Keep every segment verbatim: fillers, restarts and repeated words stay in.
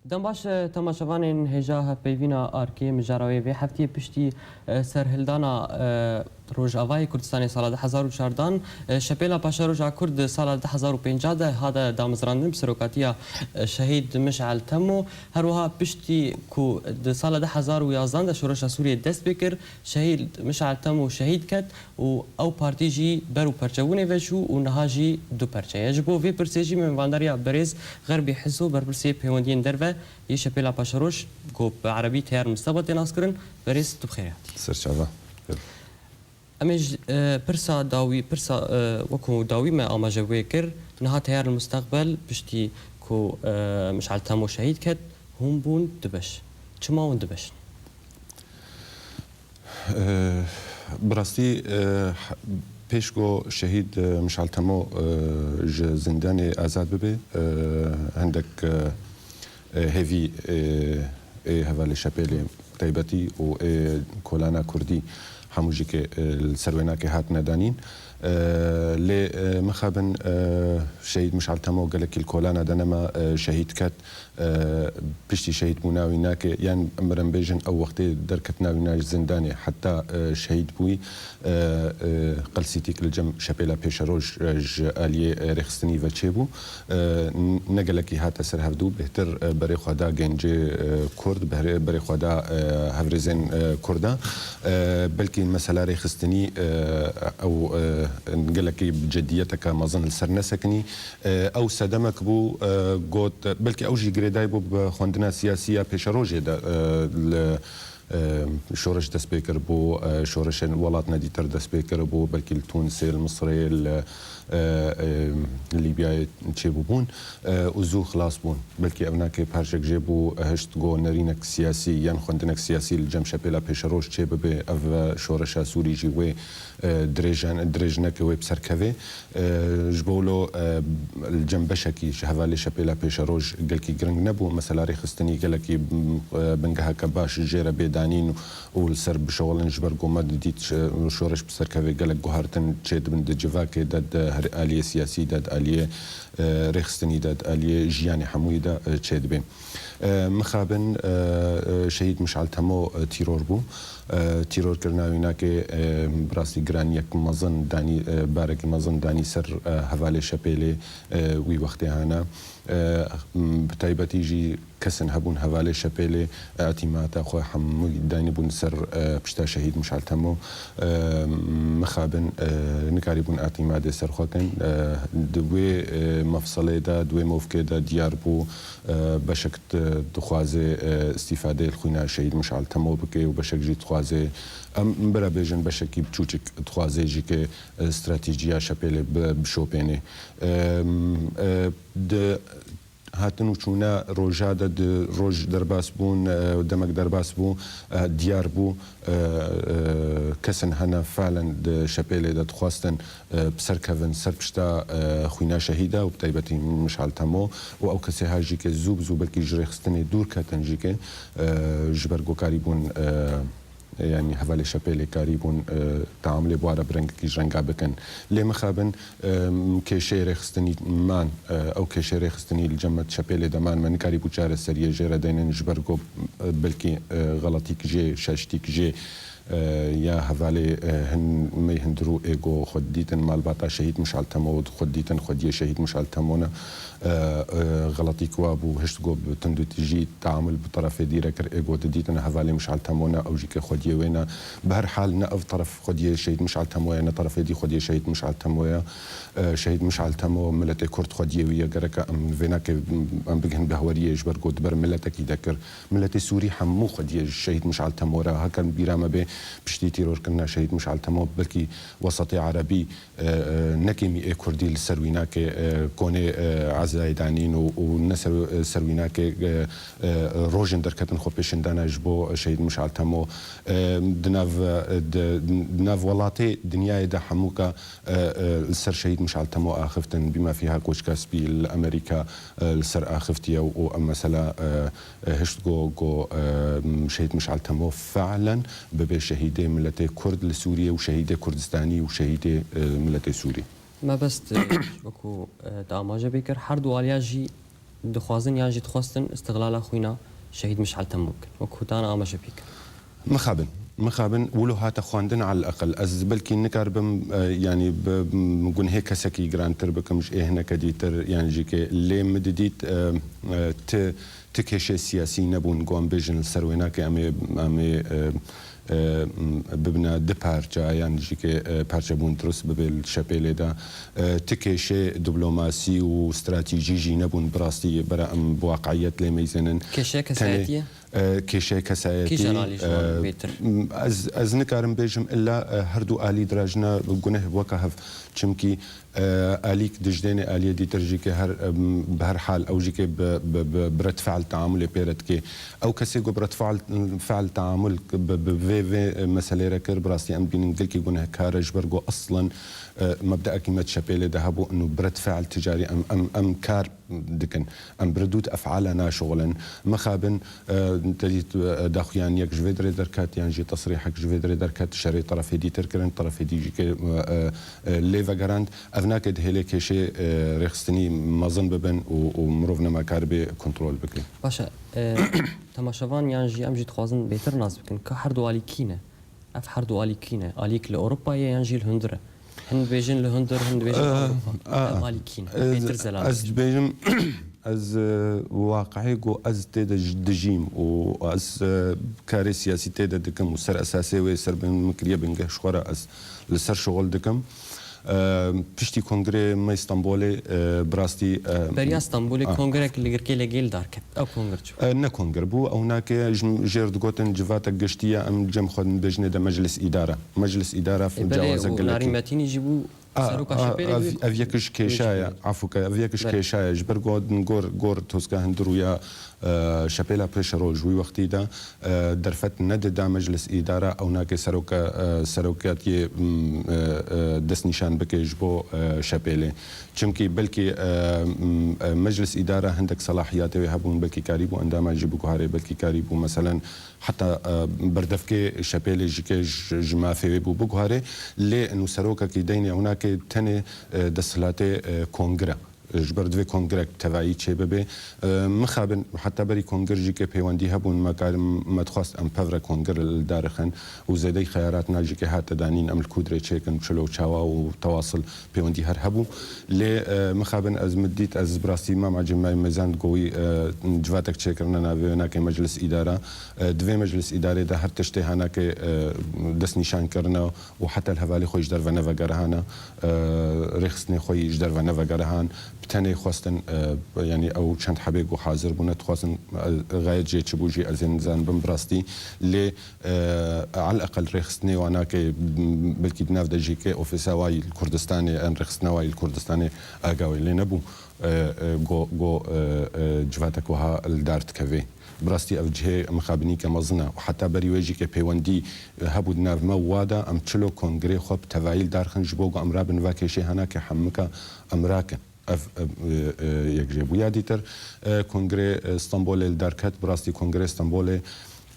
Dem baş, e, temaşevanên hêja hevpeyvîna Arkê, mijara wê vê heftiyê piştî, e, serhildana, e, Rojavayê Kurdistanê sala du hezar û çardan, e, Şepêla Paşeroja Kurd di sala du hezar û pênca de hate damezrandin bi serokatiya, e, Şehîd Mişel Temo. Her wiha piştî ku di sala du hezar û yazdan de şoreşa Sûriyê dest pê kir, Şehîd Mişel Temo şehîd ket û ew partî jî ber û perçebûnê ve çû û niha jî du perçe ye. Ji bo vê pirsê jî min vandariya berêz Xerbî Hiso, berpirsê peywendiyên derve yê Şepêla Paşeroj, ku bi erebî Teyar Misteba tê naskirin, berêz tu bi xêrê hatî. Serçava. Em ê ji, e, pirsa dawî, pirsa, e, wekû dawî me amaje wê kir, niha Teyar Mustaqbel piştî ku, e, Mişal Temo şehîd ket, hûn bûn du beş. Çima hûn du beş in? Eee, bi rastî, eee, pêş ku şehîd, eee, Mişal Temo, eee, ji zindanê azad bibe, eee, hindek, eee, eee, hêvî, eee, ê hevalê Şepêlê taybetî û ê kolana Kurdî hemû jî ke, eee, li ser wênakê hatine danîn. Eee, lê, eee, mixabin, eee, şehîd Mişal Temo gelekî li kolana de nema, eee, şehîd ket. E, piştî şehîdbûna wî nake, yan em ê bêjin ew wextê derketina wî na ji zindanê heta, e, şehîd bûyî, e, e, qelsîtîk li cem Şepêla Pêşeroj, e, ji aliyê, e, rêxistinî ve çêbû. E, n-, ne gelekî hate ser hevdû, bêhtir, e, berê xwe da gencê, e, Kurd, berê, berê xwe da, e, hevrêzên, e, Kurda. E, belkî mesela rêxistinî, e, ew, e, gelekî bi cidiyeteke mezin li ser nesekinî. E, ew sedemek bû, e, got, belkî ew jî girêdayî bû bi xwendina siyasî ya pêşerojê de, e, li, e, şoreş dest pê kiribû, e, şoreşên welat nedîtir dest pê kiribû, belkî li Tûnisê, li Misirê, li, e, e, Lîbyayê çêbûbûn, e, û zû xilas bûn. Belkî ev nake parçek jê bû, e, hişt go nerînek siyasî yan xwendinek siyasî li cem Şepêla Pêşeroj çêbibe, ev, e, şoreşa Sûrî jî wê, e, dirêjan-, dirêj neke, wê bi ser keve. E, ji bo wilo, e, li cem beşekî ji hevalê Şepêla Pêşeroj gelkî giring nebû. Mesela rêxistinî gelekî, m, e, bingeheke baş jê re bê danîn û li ser bişewilin, ji ber ku me didît, e, şoreş bi ser keve gelek guhertin çêdibin di civakê de, di her aliyê siyasî de, di aliyê, e, rêxistinî de, di aliyê jiyanê hemûyî de, e, çêdibe. E, mixabin, e, e, şehîd Mişal Temo, e, tîror bû. E, tîrorkirina wî nake, e, bi rastî giraniyek mezin danî, e, barekî mezin danî ser, e, hevalê Şepêlê, e, wî wextê hene. E, m, bi taybetî jî kesin hebûn hevalê Şepêlê, e, îtîmata xwe hemû danîbûn ser, e, pişta şehîd Mişal Temo. E, mixabin, e, nikarîbûn îtîmadê ser xwe kin. E, di wê, e, mefselê de, di wê mewqifê de diyar bû, e, beşek di-, dixwaze, e, îstîfadeyê li xwîna şehîd Mişal Temo bike û beşek jî dixwaze, em bira bêjin beşekî biçûçik dixwaze jî ke, e, stratejiya Şepêlê bi-, bişopêne. E, e, di hatin û çûna roja de di roj derbas bûn, e, demek derbas bû, e, diyar bû, e, e, kesin hene falen di Şepêlê de dixwastin, e, bi ser kevin ser pişta, e, xwîna şehîda û bi taybetî Mişal Temo û ew kesê ha jî ke zû bi zû belkî ji rêxistinê dûr ketin jî ke, e, ji ber gokarî bûn, e, yanî hevalê Şepêlê karî bûn, e, teamulê bi wa re bi rengekî ji renga bikin. Lê mixabin, e, kêşeyê rêxistinî man, e, ew kêşeyê rêxistinî li cem me di Şepêlê de man, me nikarîbû çareseriyê jê re deynin ji ber ku, e, belkî, e, xeletîk jê, şaştîk jê, e, ya hevalê, e, hin, mey hundirû ê ku xwe didîtin malbata şehîd Mişal Temo û xwe didîtin xwediyê şehîd Mişal Temo ne. E, e, xeletîk wa bû, hişt ku bi tundûtîjî teamul bi terefê dî re kir, ê ku didîtin hevalê Mişal Temo ne, ew jî ke xwediyê wê ne. Bi her hal ne ev teref xwediyê şehîd Mişal Temo ye, ne terefê dî xwediyê şehîd Mişal Temo ye. E, şehîd Mişal Temo miletê Kurd xwediyê wî ye, gereke em vê nake em bigihin behweriyê ji ber ku di ber miletekî de kir. Miletê Sûrî hemû xwediyê ji şehîd Mişal Temo re. Heke bîra me bê piştî tîrorkirina şehîd Mişal Temo belkî wesetê erebî, e, e, ne kêmî ê Kurdî li ser wî nake, e, konê, e, ezayê danîn û, û ne ser, e, ser wî nake, e, e, rojên derketin xwe pêşin dane ji bo şehîd Mişal Temo. E, di nav, e, di, di nav welatê dinyayê de hemûka, e, e, li ser şehîd Mişal Temo axiftin. Bîma fîha Koçka Spî li Amerîka, e, li ser axiftiye û ev mesela, e, e, hişt go, go, e, şehîd Mişal Temo fealen bibe şehîdê miletê Kurd li Sûriyê û şehîdê Kurdistanî û şehîdê, e, miletê Sûrî. Mebest, e, wekû, e, te amaje bê kir, her du aliya jî dixwazin yan jî dixwestin îstixlala xwîna şehîd Mişal Temû bikin. Wek hûtana amaje pê kirin. Mixabin, mixabin, wilo hate xwendin al eqel. Ez belkî nikaribim, e, yanî bi, m, gunhê kesekî girantir bikim ji ê hineke dîtir, yan jî ke lê min didît, e, e, ti, ti kêşê siyasî nebûn, ku em bêjin li ser wênakê em ê, em ê, e, e, m, bibine di parça, yan jî ke, e, parçebûn dirust bibe li şepêlê de. E, ti kêşê diplomasî û stratejî jî nebûn, bi rastî bera em bi waqiyet lê meyzênin. Kêşeya Tenê, kesayetiyê? E, kêşeya kesayetî, Kîjan alî ji wan e, bêtir? m, ez, ez nikarim bêjim illa, e, her du alî dirajina guneh weke hev. Çimkî, e, alîk dijdênê aliyê dîtir jî ke her, em, bi her hal ew jî ke bi, bi, bi, bi red fe'l teamulê pê re dike. Ew kesê ku bi red fe'l, fe'l teamul bi, bi vê, vê meselê re kir, bi rastî em dibînin gelkî gunehkar e, ji ber ku eslen, e, mebdeekî me di şepêlê de hebû, inu bi red fe'l ticarî em, em, em kar dikin. Em bi ridûd ef'ala naşixulin. Mixabin, e, te dît, e, daxuyaniyek ji vê dirê derket, yan jî tesrîhek ji vê dirê derket, şerê terefê dîtir kirin, terefê dî jî ke, e, e, e, lê vegerand. Ev nake dihêlê kêşê, e, rêxistinî mezin bibin û, û mirov nema karibe kontrol bike. Baş e, e, temaşevan yan jî em jî dixwazin bêtir nas bikin ka her du alî kî ne? Ev her du alî kî ne? Alîk li Ewropa ye yan jî li hundir e? Hin dibêjin li hundir, hin dibêjin Ewropa. Ev alî kî ne? Bêtir zelal. Ez dibêjim, ez, e, waqihê ku ez tê de ji, dijîm û ez, e, karê siyasî tê de dikim û ser esasê wê ser bin min kiriye bingeh ji xwe re ez li ser şixul dikim. E, piştî kongrê me Stenbolê, e, bi rastî, e, Beriya Stenbolê a. kongrek li Girkê Legê li dar ket. Ew konger çi bû? E, ne konger bû. Ew nake ji, jêr digotin civatek giştî ye, em cem xwe dibêjinê de Meclis Îdare. Meclis Îdare Ê, belê, cewazek û gelekî. Narîn Metînî jî bû A, seroka a, şepêlê ev, bû. Ev yekiş kêşa ye, afûke, ev yekiş Belê. kêşa ye. Ji ber ku gor, gor toska hundir û ya, e, şepêla pêşero ji wî wextî de, e, derfet nedida Meclis Îdara, ew nake seroka, e, serokatiyê, m, e, e, destnîşan bike ji bo, e, şepêlê. Çimkî belkî, e, m, e, Meclis Îdara hindek selahiyatê wê hebûn, belkî karîbû endama jî biguharê, belkî karîbû meselen heta, e, berdevkê şepêlê jî ke ji, ji mafê wê bû biguharê. Lê nû serokekî deynê ew nake tenê, e, desthilatê, e, kongre. Ji ber divê kongrek tevayî çêbibe. E, mixabin heta berî konger jî ke pêwendî hebûn, me karin, me dixwest em pevre konger li darixin û zêdeyî xeyaratna jî ke hate danîn em li ku dirê çêkin, çilo çawa û tewasil pêwendî her hebû. Lê, e, mixabin ez min dît, ez bi rastî Mam Ecî me mezand ku wî, e, civatek çêkirine navê wê nake Meclis Îdara. E, di vê Meclis Îdarê de her tiştê hanake, e, destnîşan kirine û heta li hevalê xwe ji derve nevegerihane, e, rêxistinê xwe yî ji derve nevegerihane. Bi tenê xwestin, e, yanî ew çend hebê ku hazir bûne, dixwestin, e, xayet jê çi bû jî ez ê nizanibim bi rastî. Lê, e, al eqel rêxistinê wana ke, m, belkî di nav de jî ke ofîsa wayî li Kurdistanê, em rêxistina wayî li Kurdistanê agawê lê nebû, e, e, go, go, e, e, civatek wiha li dar dikevê. Bi rastî ev cihê mixabinîke mezin e. Û heta berî wê jî ke pêwendî, e, hebû di nav me û wa de, em çilo kongrê xwe bi tevayî li dar xin ji bo ku em rabin va kêşê hena ke hemika em rakin. Ev, ev, e, e, yek jê bû. Ya dîtir, e, kongrê, e, Stenbolê li dar ket. Bi rastî kongrê Stenbolê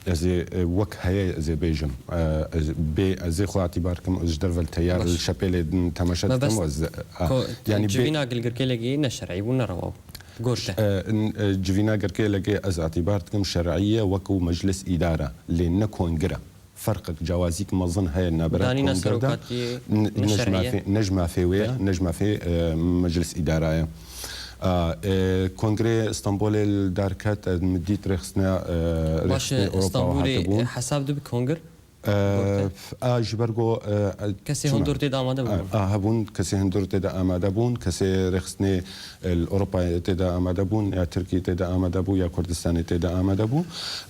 ez ê, e, wek heye ez ê bêjim. E, ez bê, ez ê xwe îtîbar kim, ez ji derve li teyar Baş. li şepêlê temaşe dikim. Mebest û ez, a, ko-, yanî bê- civîna Girkê Legê ne şerî bû, ne rewa bû. Gorte. E, n-, e, civîna Girkê Legê ez îtîbar dikim şerî ye, wekû meclis îdare, lê ne kongre. Ferqek, cewazîk mezin heye navbera Danîna kongre de. serokatiyê N-, ne ne ji şerî ye. mafê, ne ji mafê wê ye, Belê. ne ji mafê, e, meclis îdara ye. A, e, kongrê Stenbolê li dar ket, e, min dît rêxistina, e, Baş, rêxistinê Ewropa Stenbolê hatibûn. hesab dibe kongr? E, Gorte. a, ji ber go, e, Kesê çima? hundur tê de amade bûn. A, a, hebûn, kesê hundur tê de amade bûn, kesê rêxistinê, e, li Ewropa tê de amade bûn, ya Tirkiyê tê de amade bû, ya Kurdistanê tê de amade bû.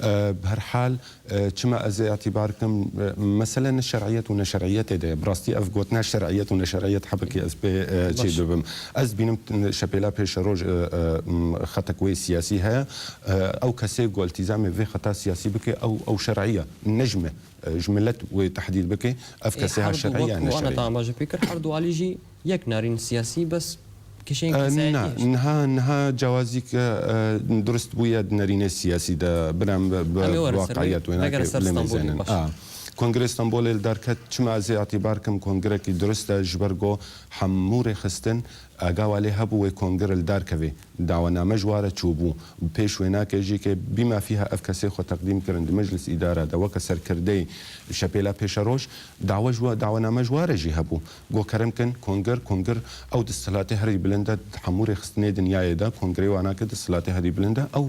E, bi her hal, E, çima ez ê îtîbar kim? E, mesele ne şer'iyet û neşer'iyetê de ye. Bi rastî ev gotina şer'iyet û neşer'iyet hebekî ez pê, e, çê Baş. bibim. Ez dibînim t-, şepêla pêşeroj, e, e, m, xetek wê siyasî heye. E, ew kesê ku iltîzamê vê xeta siyasî bike, ew, ew şer'î ye. Ne ji me, e, ji milet wê tehdîd bike, ev Ê, kesê ha her du şer'î wek ye, ne ku ana şer'î te ye. amaje pê kir, her du alî jî Yek nerîn siyasî, bes kişên E, kesayetî na, hişt. niha, niha cewazîk, e, e, durust bûye di nerînê siyasî de, bira em bi, bi, Em ê bi were ser wê, waqiyet wê vegere nake ser lê Stenbolê, meyzênin. baş. A. Kongrê Stenbolê li dar ket, çima ez ê îtîbar kim kongirekî dirust e, ji ber ku hemû rêxistin agawa lê hebû wê kongir li dar kevê. Dawaname ji wa re çûbû. Pêş wênakê jî ke bî mafî ha ev kesê xwe teqdîm kirin di Meclis Îdara de weke serkirdeyê Şepêla Pêşeroj, dawa ji wa, dawaname ji wa re jî hebû. Got, kerem kin, kongir, kongir ew desthilatê herî bilind e di hemû rêxistinê dinyayê de, kongrê wana ke desthilatê herî bilind e, ew,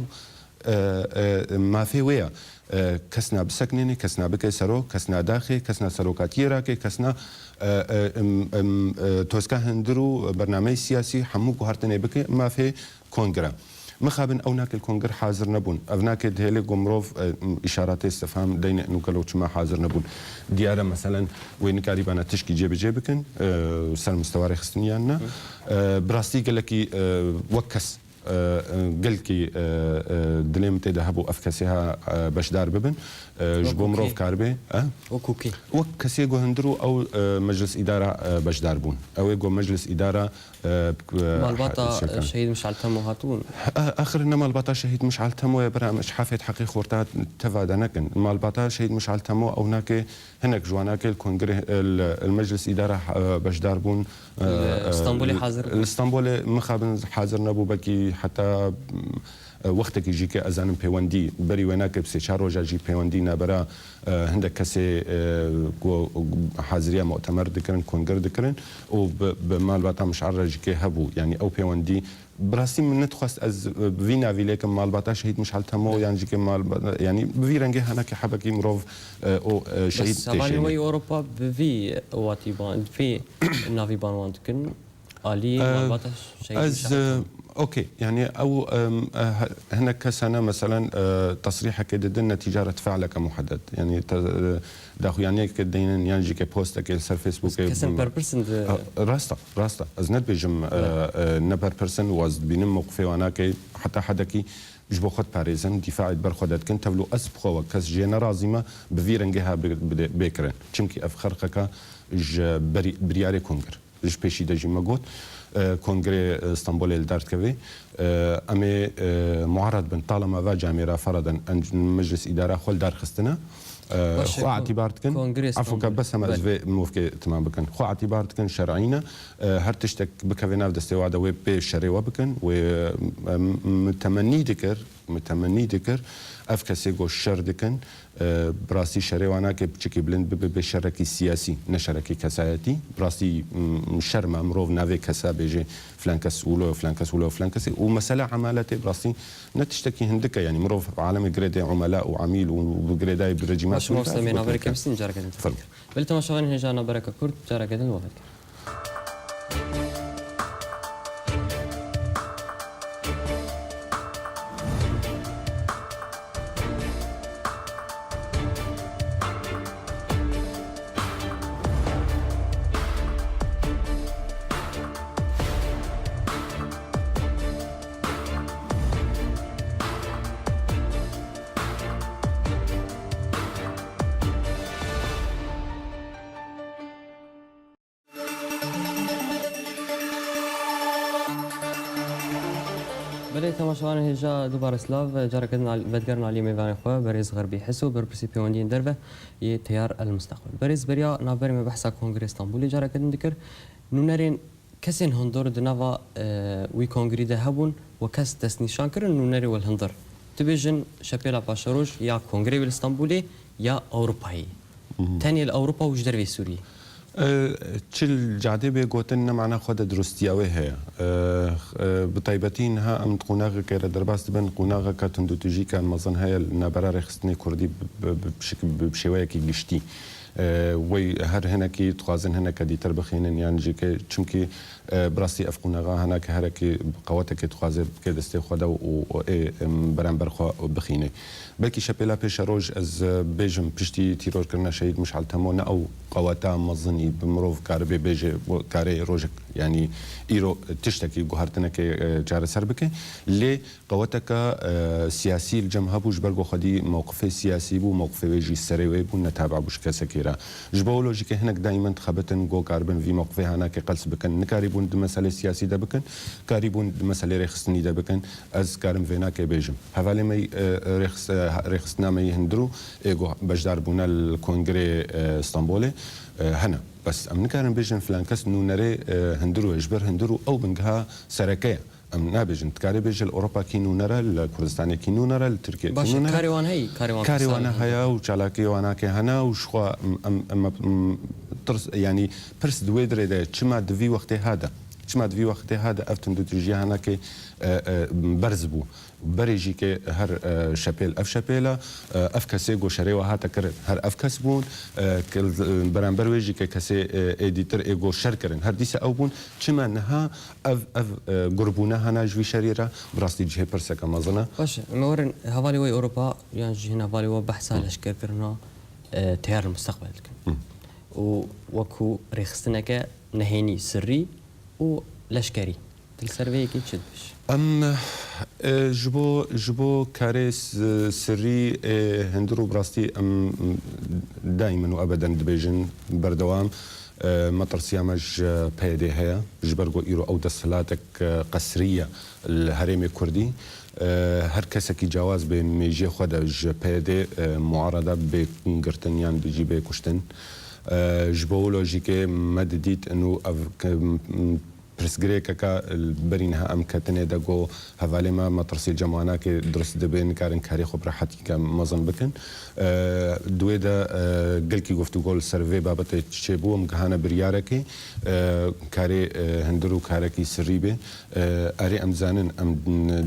e, e, mafê wê ye. E, kesna biseknêne, kesna bike serok, kesna daxê, kesna serokatiyê rake, kesna, e, e, em, em, e, toska hundir û bernameyê siyasî hemû guhartinê bike, mafê kongre. Mixabin ew nake li kongir hazir nebûn. Ev nake dihêlê ku mirov, e, îşaratê istifham deyne, nû gelo çima hazir nebûn. Diyar e, meselen, wê nikarîbana tişkî cêbicê bikin, e, ser mistewa rêxistinî yan ne. E, bi rastî gelekî, e, wek kes, e, e, gelkî, e, e, dilê min tê de hebû ev kesê ha, e, beşdar bibin. E, ji bo Wekû mirov kê? Karibe, e? Wekû kê? Wek kesê ku hundir û ew, e, meclis îdara, e, beşdar bûn. Ew ê ku meclis îdara, e, e, Malbata ha-, şekan. Şehîd Mişal Temo hatibûn? E, axir ne malbata Şehîd Mişal Temo ye, bira em ji hafêt heqê xorta teva de nekin. Malbata Şehîd Mişal Temo ew nake hinek ji wanakê li kongrê, li, li meclis îdara, e, beşdar bûn. E, Li e, Stenbolê li, hazir bûn. Li Stenbolê mixabin hazir nebû, belkî heta, e, wextekî jî ke ez zanim pêwendî, berî wênakê bi sê çar roja jî pêwendî nabera, e, hindek kesê, e, ku haziriya mu'temer dikirin, kongir dikirin û bi, bi malbata Mişal re jî ke hebû. Yanî ew pêwendî, bi rastî min nedixwest ez, e, bi vî navî lêkim malbata Şehîd Mişal Temo yan jî ke malbata, yanî bi vî rengê hene ke hebekî mirov, e, o, e, şehîd Bes hevalên têşêne. We yê Ewropa bi vî watî ban, bi vî navî ban wan dikin. Alî, e, malbata Şehîd Ez, Mişal Temo. E, okey, yanî ew, em, e, he-, hinek kes hene, meselen, e, tesrîhekê didin netîce red fe'leke muhedded. Yanî te, e, daxuyaniyeke deynin yan jî ke postekê li ser Facebookê Kesin berpirsin di A, rast e, rast e. Ez nedibêjim, e, Evet. e, ne berpirsin û ez dibînim mewqifê wana ke heta hedekî ji bo xwe diparêzin, dîfaê ber xwe de dikin. Tevlo ez bi xwe wek kes jê nerazî me, bi vî rengê ha bi, bi, bê kirin. Çimkî ev xerqeke ji berî, biryarê kongir. Ji pêşî de jî me got, e, kongrê, e, Stenbolê li dar dikeve. E, em ê, e, muared bin, talema va camêra feraden en-, meclis îdara xwe li dar xistine. E, Baş e, xwe kon-, îtîbar dikin. Kongrê Efûke, Stenbolê. Bes heme ez Belê. vê movkê timam bikin. Xwe îtîbar dikin, şer'î ne. E, her tiştek bikeve nav destê wa de wê pê şerê we bikin. Wê, e, m-, temennî dikir, min temennî dikir, ev kesê ku şer dikin, e, bi rastî şerê wana ke piçekî bilind bibe, bê şerekî siyasî, ne şerekî kesayetî. Bi rastî, m, şerm e mirov navê kesa bêje, filan kes wilo, filan kes wilo, filan kesê. Û mesela emaletê bi rastî ne tiştekî hindik e, yanî mirov alemê girêdê umela û amîl û bi girêdayî bi recîma Baş, Sûrî mamoste, me nabereke bistîn, careke din. Fermo. Belê temaşevanên hêja, nabereke kurt, careke din li we vekir. Belê, temaşevanên hêja, dubare silav, careke din al-, vedigerin aliyê mêvanê xwe, berêz Xerbî Hiso, berpirsî pêwendiyên derve yê Teyar El Mustaqbel. Berêz, beriya navberê me behsa Kongrê Stenbolê careke din dikir. Nûnerên kesên hundir di nava, e, wî kongrî de hebûn, we kes destnîşan kirin nûnerê we li hundir. Dibêjin şepêla paşeroj ya kongrê wê li Stenbolê ya Ewropayê. Mhm. Tenê li Ewropa û ji dervê Sûriyê. E, çi li cadê bê gotin, ne mana xwe de durustiya wê heye. E, e, bi taybetî niha em di qonaxekê re derbas dibin, qonaxeke tundûtûjîke mezin heye li navbera rêxistinê kurdî bi, bi, bi, bi şik-, bi, bi şêweyekî giştî. E, wey her hinekî dixwazin hineke dîtir bixînin, yan jî ke, çimkî, e, bi rastî ev qonaxa hineke herekî bi qewetekê dixwaze bike destê xwe de û, û ê, em, beramber xwe bixîne. Belkî şepêla pêşeroj ez, e, bêjim piştî tîrorkirina Şehîd Mişal Temo ne ew qeweta mezinî bi mirov karibe bêje, bo-, karê rojek, yanî îro tiştekî guhertinekê, e, çareser bike. Lê qeweteke, e, siyasî li cem hebû, ji ber ku xwedî mewqifê siyasî bû, mewqifê wê jî serê wê bû, ne tabe bû ji kesekê Ji bo ew lojîkê hinek daîmen dixebitin ku karibin vî mewqifê hanakê qels bikin. Nikarîbûn di meselê siyasî de bikin, karîbûn di meselê rêxistinî de bikin. Ez karim vênakê bêjim. Hevalê me yî, e, rêxis-, e, rêxistina me yî hundir û ê ku beşdar bûne li Kongrê, e, Stenbolê, e, hene. Bes em nikarin bêjin filan kes nûnerê, e, hundir û ji ber hundir û ew bingeha sereke ye. Em nabêjin, dikarê bêje li Ewropa kî nûner e, li Kurdistanê kî nûner e, li Tirkiye kî nûner e. Baş e, karê wan heye, karê wan Karê wan xwestan heye û çalakiyê wan hake hene û ji xwe em, em, em, em, tirs, yanî pirs di wê dirê de çima di vî wextê ha de, çima di vî wextê ha de ev tundûtîjiya hanakê, e, e, berz bû. Berê jî ke her, e, şepêl ev şepêl e, e, ev kesê go şerê we hate kirin, her ev kes bûn, e, ke, e, beramber wê jî ke kesê, e, ê dîtir ê go şer kirin, her dîsa ew bûn. Çima niha ev, ev, e, gurbûne hene ji vî şerî re? Bi rastî cihê pirseke mezin e. Baş e, em ê werin hevalê we yê Ewropa yan jî hin hevalê we behsa Hı. leşkerkirina, e, teyar li mustaqbel dikin. Hı. Û wekû rêxistineke nehênî, sirrî û leşkerî. Tu li ser vê yekê çi dibêjî? Em, e, ji bo, ji bo karê s-, sirrî, e, hundir û bi rastî em daîmen û ebeden dibêjin berdewam. E, metirsiya me ji P Y D heye, ji ber ku îro ew desthilatek, e, qesrî ye li herêmê Kurdî. E, her kesekî cawaz bê mêjiyê xwe de ji P Y D, e, muarada bê girtin yan jî bê kuştin. E, ji bo lojîkê me didît û ev ke-, pirsgirêkeke li berî niha em ketinê de got, hevalê me metirsî cem wanakê dirust dibê, nikarin karê xwe bi rehetî ke mezin bikin. E, di wê de, e, gelkî guftûgo li ser vê babetê çêbû, em gihane biryarekê, e, karê, e, hundir û karekî sirrî bê. E, erê em dizanin, em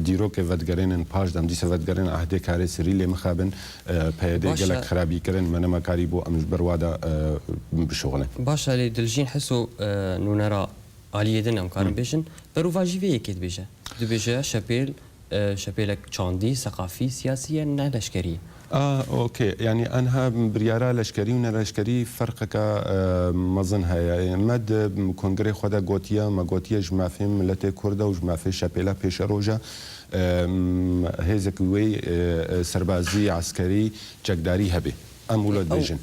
dîrokê vedigerênin paş de, em dîsa vedigerên ehdê karê sirrî lê mixabin, e, P Y D Baş e. gelek xirabî kirin, me nema karî bû em ji ber wa de, e, bişuxulin. Baş e, lê Dilcîn Hiso, e, nûnera aliyê din em karin Hı. bêjin, berovajî vê yekê dibêje. Dibêje şepêl, e, şepêlek çandî, seqafî, siyasî ye, ne leşkerî ye. A, okey. Yanî anha biryara leşkerî û neleşkerî ferqeke, e, mezin heye. Me di kongrê xwe de gotiye, me gotiye ji mafê miletê Kurd e û ji mafê şepêla pêşeroj e, e, hêzek wê, e, e, serbazî, eskerî, çekdarî hebe. Em wilo Ew, dibêjin.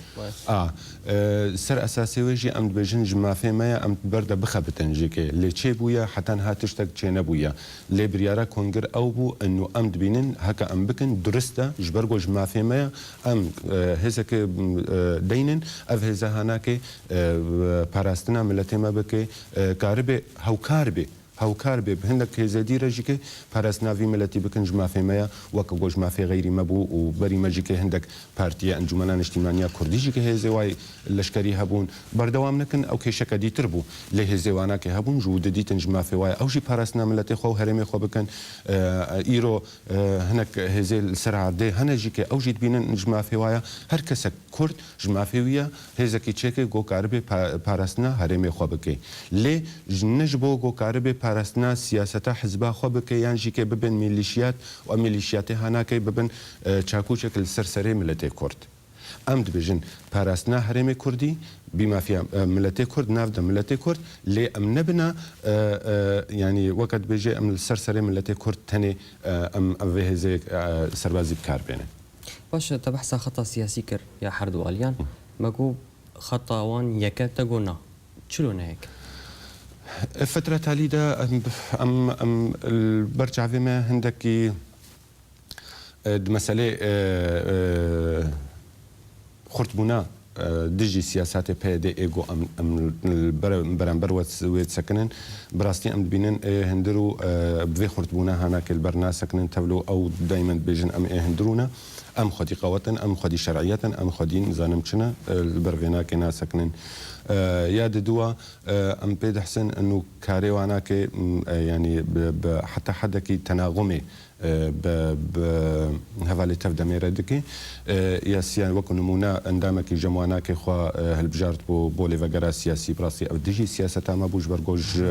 A, e, ser esasê wê jî em dibêjin ji mafê me ye, em ber de bixebitin jî ke lê çê bûye, heta niha tiştek çê nebûye. Lê biryara kongir ew bû, û em dibînin, heke em bikin, durist e, ji ber ku ji mafê me ye, em, e, hêzeke, e, deynin, ev hêze hanakê, e, parastina miletê me bike, e, karibe, hewkar be. Hewkar bê, bi hindek hêzê dî re jî ke parastina vî miletî bikin ji mafê me ya, weke ku ji mafê xeyrî me bû û berî me jî ke hindek partiye, encûmena niştîmaniya kurdî jî ke hêzê wayê leşkerî hebûn, berdewam nekin, ew kêşeke dîtir bû. Lê hêzê wana ke hebûn, ji û didîtin ji mafê wayê ew jî parastina miletê xwe û herêmê xwe bikin. E, îro, e, hinek hêzê li ser erdê hene jî ke ew jî dibînin ji mafê waya. Her kesek Kurd ji mafê wî ya hêzekî çêke ku karibe pa-, parastina herêmê xwe bike. Lê ji, ne ji bo ku karibe parastina siyaseta hizba xwe bike yan jî ke bibin mîlîşiyat û em mîlîşiyatê hanakê bibin, e, çakûçek li ser serê miletê Kurd. Em dibêjin parastina herêmê Kurdî, bîmafiya, e, miletê Kurd, nav de miletê Kurd, lê em nebina, e, e, yanî weke dibêje em li ser serê miletê Kurd tenê, e, em, em vê hêzê, e, serbazî bi kar bêne. Baş e, te behsa xeta siyasî kir ya her du aliyan. Hı. Me got xeta wan yek e, te got na. Çilo ne yek? E, fetra talî de em, em, em li ber çavê me hindekî, e, di meselê, e, e, xurtbûna, e, dijî siyasatê P Y D'ê ku em, em li ber-, beramber we, wê disekinin, bi rastî em dibînin ê hundir û, e, bi vê xurtbûna hanakê li ber nasekinin, tevlo ew daymen dibêjin em ê hundirû ne, em xwedî qewet in, em xwedî şer'iyet in, em xwedî nizanim çi ne, e, li ber vê nakê nasekinin. E, ya diduwa, e, em pê dihsin û karê wanakê, m, e, yanî bi, bi heta hedekî tenaxumê e, bi, bi hevalê tev demê re dike. E, ya siyan wekî nimûne endamekî ji wanakê xwe, e, hilbijartibû bo lêvegera siyasî. Bi rastî ev dijî siyaseta me bû, ji ber ku ji,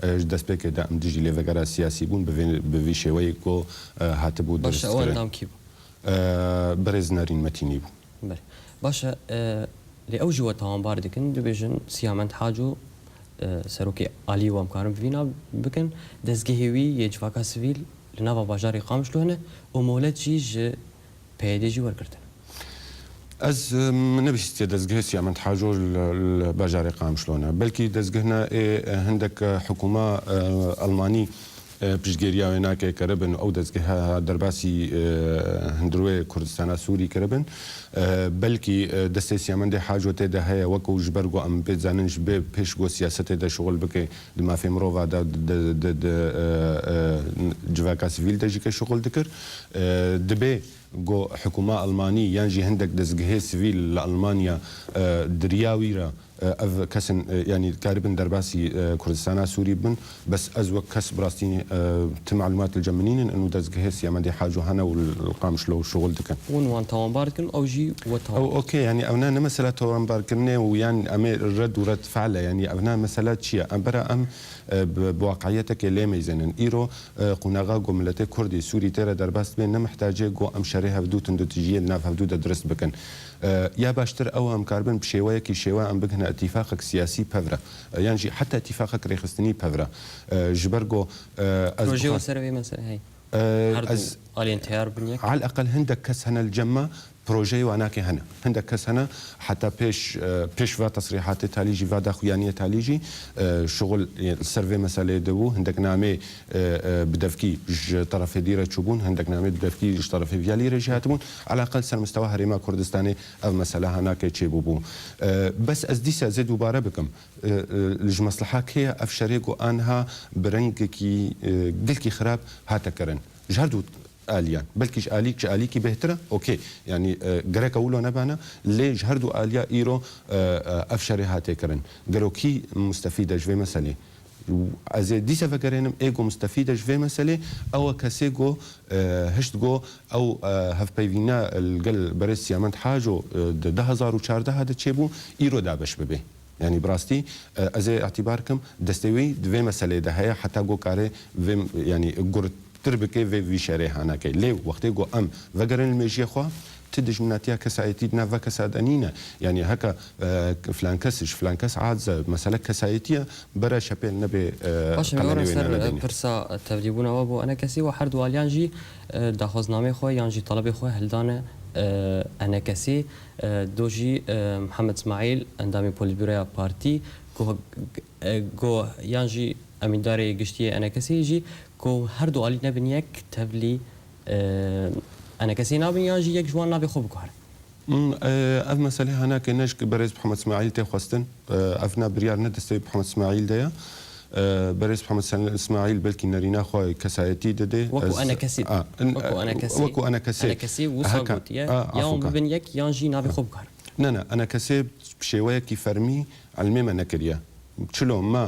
e, ji destpêkê de em dijî lêvegera siyasî bûn, bi vê, bi vî şêweyê ku, e, hatibû Baş e, ew diristkirin. Endam kî bû? E, Birêz Nerîn Metînî bû. Belê. Baş e, e, lê ew jî we tawanbar dikin, dibêjin Siyamend Haco, e, serokê alî we em karin bi vîna bikin, dezgehê wî yê civaka sivîl li nava bajarê Qamişlo hene û molet jî ji P Y D jî wergirtin. Ez, e, min nebihîstiye dezgehê Siyamend Haco li, li bajarê Qamişlo ne. Belkî dezgehna ê, e, hindek, e, hikûma, e, Almanî, e, piştgêriya wê nake kiribin, ew dezgeha derbasî, e, hundirwê Kurdistana Sûrî kiribin. E, belkî, e, destê Siyamendê Haco tê de heye, wekû ji ber ku em pê dizanin ji bê pêş ku siyasetê de şixul bike, di mafê mirova de, di, di, di, e, e, civaka sivîl de jî ke şixul dikir. E, dibê ku hikûma Almanî yan jî hindek dezgehê sivîl li Almanya, e, di riya wî re, e, ev kesin, e, yanî karibin derbasî, e, Kurdistana Sûrî bin, bes ez wek kes bi rastî, e, ti malûmat li cem min nînin, û dezgehê Siyamendê Haco hene û li Qamişlo şixul dikin. Hûn wan tawanbar dikin, ew jî we tawanbar. Ew, okey, yanî ew ne, ne mesela tawanbarkirinê û yan em ê red û red fe'l e, yanî ev ne mesela çi ye? Em bera em, e, bi, bi waqiyetekê lê meyzênin. Îro, e, qunaxa ku miletê Kurdî Sûrî tê re derbas dibe, ne mihtacê ku em şerê hevdû tundûtijiyê di nav hevdû de dirist bikin. E, ya baştir ew em karibin bi şêweyekî şêwe em bigihine îtîfaqek siyasî pevre. E, yan jî heta îtîfaqek rêxistinî pevre. E, ji ber ku, e, ez Projê dixwaz- we ser vê meselê heye? E, Her du ez aliyên teyar bin yek? Al eqel hindek kes hene li cem me, projeyê wanakê hene. Hindek kes hene, heta pêş, e, pêş va tesrîhatê talî jî, va daxuyaniyê talî jî, e, şixul, e, li ser vê meseleyê de bû. Hindek namê, e, e, bi devkî ji terefê dî re çûbûn, hindek namê bi devkî ji terefê viya lî re jî hatibûn. Alaqel ser mistewa Herêma Kurdistanê ev mesele hanakê çêbûbû. E, bes ez dîsa zê dubare bikim. E, e, ji mesleha kê ye ev şerê ku anha bi rengekî, e, gelkî xirab hate kirin? Ji her du aliyan. Belkî ji alîk, ji alîkî bêhtir e. Okey. Yanî, e, gereke wilo nebane. Lê ji her du aliya îro, e, e, ev şerê hate kirin. Gelo kî mustefîd e ji vê meselê? Ez ê dîse vegerênim, ê go mustefîd e ji vê meselê, ew e kesê go, e, hişt go, ew, e, hevpeyvîna li gel berêz Siyamend Haco, e, di du hezar û çardeh de çêbû, îro dabeş bibe. Yanî bi rastî, e, ez ê îtîbar kim, destê wî di vê meselê de heye, heta go kare vê, yanî gurtir bike vê vî şerê hanakê. Lê wextê go em vegerin li mêjiyê xwe, ti dijminatiya kesayetî di nav ve kesa de nîne. Yanî heke, e, filan kes ji filan kes aciz e, mesele kesayetî ye, bere şepêl nebe, e, Baş e, qelenê wê ser, e, nenedêne. Pirsa tevlîbûna we bo enekesî û her du aliyan jî, e, daxwaznameyê xwe yan jî talebê xwe hildane, e, enekesî. E, do jî, e, Mihemed Smaîl, endamê Polîtbûroya partî, ku, e, ku yan jî emîndarê giştî yê enekesî jî, ku her du alî nebin yek tevlî, e, enekesî nabin yan jî yek ji wan navê xwe biguhere. Hmm, e, ev meselê hanake ne ji berêz Mihemed Smaîl tê xwestin. E, ev na biryar ne destê Mihemed Smaîl de ye. E, berêz Mihemed Sen-, Smaîl belkî nerîna xwe kesayetî dide. Wekû Ez-, enekesî. A, in-, Wekû e, enekesî. Wekû enekesî. Enekesî wisa Heka-, gotiye. a, Ya hûn afûka. bibin yek yan jî navê xwe biguherin. Ne, ne, enekesê bi şêweyekî fermî ilmê me nekiriye. Çilo me,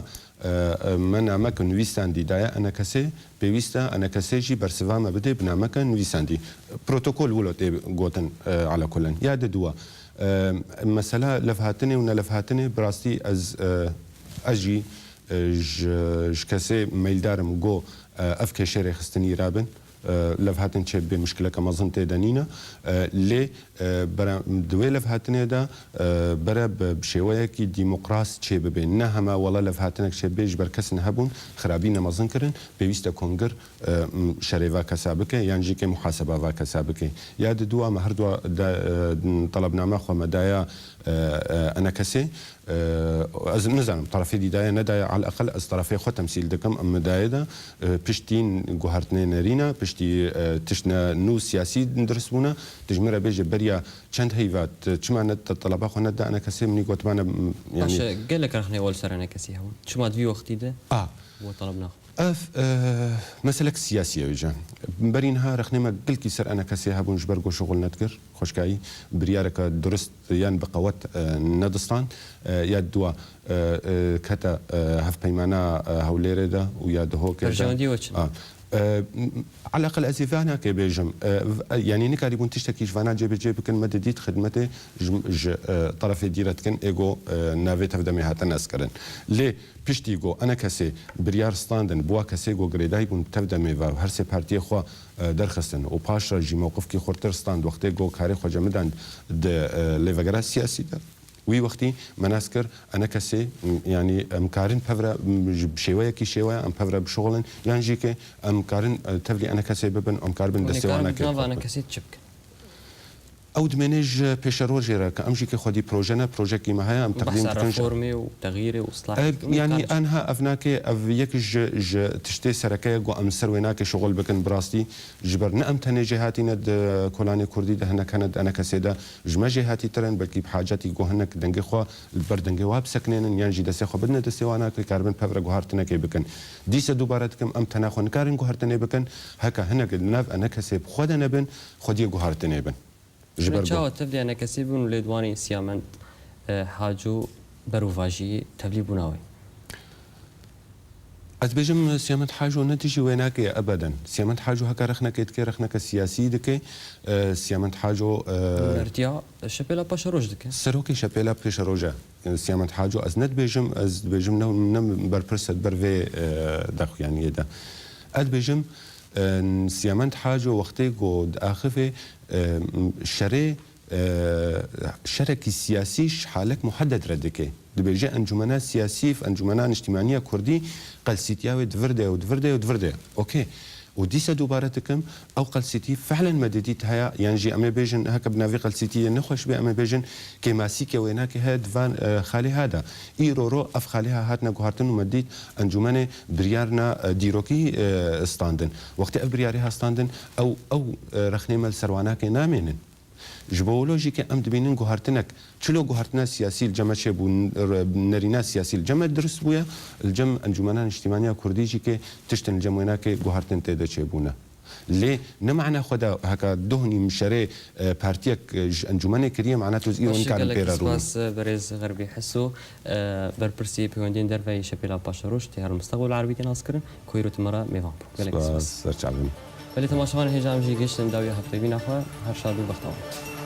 e, e, me nameke nivîsandî daye enekesê, pêwîst e enekesê jî bersiva me bidê bi nameke nivîsandî. Protokol wilo tê gotin, e, ala kulen. Ya diduwa, e, mesela levhatinê û nelevhatinê bi rastî ez, e, ez jî, e, ji, ji kesê meyldar im go, e, ev kêşê rêxistinî rabin. E, levhatin çêbibe, muşkileke mezin tê de nîne. E, lê, e, bere, di wê levhatinê de, e, bere bi, bi şêweyekî demokras çêbibe. Ne hema wela levhatinek çêbibe ji ber kesin hebûn, xirabî ne mezin kirin, pêwîst e kongir, e, m, şerê va kesa bike, yan jî ke muhaseba va kesa bike. Ya diduwa me her dua de, e, telebname xwe me daya, e, e, enekesê. E, ez nizanim, terefê dî daye nedaye, al eqel ez terefê xwe temsîl dikim, em daye de, e, piştî guhertinê nerîne, piştî, e, tişt ne nû siyasî dirist bûne, tu ji min re bêje beriya çend heyva, tu çima ne te-, teleba xwe neda enekesê, minî gotibane, m, yanî Baş e, gelek rexnê we li ser enekesî hebûn. Çima di vî wextî de A. bo telebna xwe? Ev, e, meselek siyasî ye wêcan. Berî niha rexnê me gelkî ser enekesê hebûn ji ber ku şixul nedikir. Xweşkayî biryareke durist yan bi qewet, e, nedistan, e, ya dua, e, e, kete, e, hevpeymana, e, Hewlêrê de û ya Dihokê de. Berjewendî we çi? A, e, m-, Eleqel ez ê vana ke bêjim, e, v-, e, yanî nikarîbûn tiştekî ji vana cêbicê bikin, me didît xidmetê ji, ji, e, terefê dî re dikin, ê go, e, navê tevdemê hate neskirin. Lê Piştî ku enekesê biryar standin, bi wa kesê ku girêdayî bûn tev demê ve û her sê partiyê xwe, e, derxistin û paş re jî mewqifkî xurtir stand wextê ku karê xwe cemidan di, e, lêvegera siyasî de. Wî wextî me nas kir, enekesê, m, yanî em karin pevre, m, ji şêweyekî şêweya em pevre bişuxulin, yan jî ke em karin, e, tevlî enekesê bibin, em karibin Hûn ê destê karin wan bi nava enekesê çi bikin? Ew dimêne ji pêşerojê re, ke em jî ke xwedî proje ne, projekî me heye, em teqdîm Behsa dikin ji reformê û texyîrê û islahê Ev, dikin, yanî kar enha ev nake, ev yek ji, ji tiştê sereke ye ku em ser wê nake şixul bikin bi rastî. Ji ber ne em tenê jêhatî ne di kolanê kurdî de, hinek hene di enekesê de ji me jêhatîtir in, belkî bi hacetî ku hinek dengê xwe li ber dengê wa bisekinênin, yan jî destê xwe bidine destê wana ku karibin pevre guhartinekê bikin. Dîse dubare dikim, em tena xwe nikarin guhartinê bikin, heke hinek li nav enekesê bi xwe de nebin, xwediyê guhartinê bin. Ji ber Çawa tevlî enekesî bûn û lêdwanî Siyamend, e, Haco berovajî tevlî bûna wê? Ez dibêjim, Siyamend Haco ne dijî wê nake ebeden. Siyamend Haco heke rexnekê dike, rexneke siyasî dike. E, Siyamend Haco, e, Merdiya Şepêla Paşeroj dike. Serokê Şepêla Pêşeroj e. E, Siyamend Haco, ez ne dibêjim, ez dibêjim ne, ne berpirs e di ber vê, e, daxuyaniyê de. Ez dibêjim, e, Siyamend Haco wextê ku diaxivê, e, şerê, e, şerekî siyasî ji halek muhedded re dike. Dibêje encûmena siyasî, encûmena niştîmaniya kurdî qelsîtiya wê divirde û divirde û divirde. Okey. Û dîsa dubare dikim, ew qelsîtî fehlen me didît heye, yan jî em ê bêjin, heke bi navê qelsîtiyê nexweş be, em ê bêjin kêmasîke wênakê heye di van, e, xalê ha de. Îro ro ev xalê ha hatine guhartin û me dît encûmenê biryarna, e, dîrokî, e, standin. Wextê ev biryarê ha standin, ew, ew, e, rexnê me li ser wanakê namênin. Ji bo wilo jî ke em dibînin guhartinek, çilo guhartina siyasî li cem me çêbû, n-, r-, nerîna siyasî li cem me dirust bûye, li cem Encûmena Niştîmaniya Kurdî jî ke tiştin li cem wênakê guhartin tê de çêbûne. Lê ne mana xwe de heka duh nîm şerê, e, partiyek, e, ji encûmenê kiriye, mana tu ez îro Baş, nikarim gelek pê re rûnim. Spas, e, berêz Xerbî Heso, e, berpirsî pêwendiyên derve yê Şepêla Paşeroj tê her Mustaqbol Erbî tê naskirin, ku îro tu me re mêvan bû. Gelek spas. Spas, serçavin. Belê temaşevan, hêja em jî gihiştin dawiya hefteyê bîna xwe, her şad û bextewan.